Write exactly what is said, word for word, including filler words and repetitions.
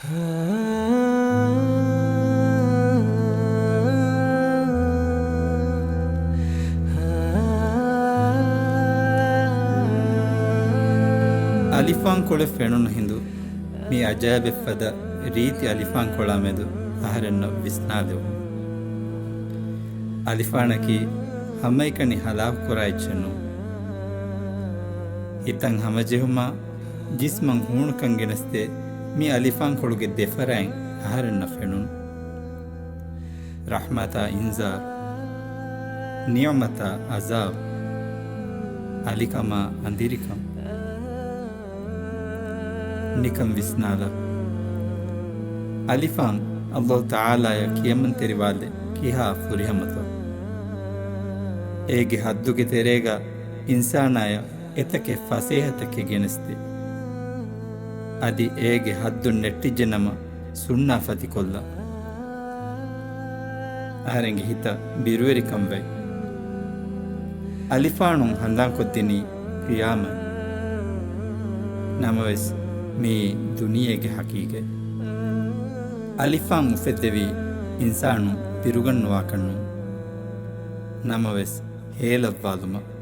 އަލިފާން ކޮޅެއް ފެނުނު ހިނދު، މި އަޖައިބެއްފަދަ ރީތި އަލިފާން ކޮޅާ މެދު އަހަރެންނަށް ވިސްނާލެވުނު. އަލިފާނަކީ ހަމައެކަނި ހަލާކުކުރާ އެއްޗެއް ނޫން. ހިތަށް ހަމަޖެހުމާ، ޖިސްމަށް ހޫނުކަން ގެނެސްދޭ މި އަލިފާންކޮޅުގެ ދެފަރާތް އަހަރެންނަށް ފެނުނު. ރަޙްމަތާ އިންޒާރު، ނިޢުމަތާ ޢަޒާބު، އަލިކަމާ އަނދިރިކަން. ނިކަން ވިސްނާލަ. އަލިފާން ﷲ ތަޢާލާޔަށް ކިޔަމަންތެރިވާލެއް ކިހާ ފުރިހަމަތޯ؟ އޭގެ ޙައްދުގެ ތެރޭގަ އިންސާނާޔަށް އެތަކެއް ފަސޭހަތަކެއް ގެނެސްދޭ. އަދި އޭގެ ޙައްދުން ނެއްޓިއްޖެނަމަ ސުންނާ ފަތިކޮށްލާ. އަހަރެންގެ ހިތަށް ބިރުވެރިކަން ވައި. އަލިފާނުން ހަނދާންކޮށްދިނީ ޤިޔާމަތް. ނަމަވެސް، މިއީ ދުނިޔޭގެ ޙަޤީޤަތް. އަލިފާން އުފެއްދެވީ އިންސާނުން ބިރުގަންނަވާކަށް ނޫން. ނަމަވެސް، ހޭލައްވާލުމަށް.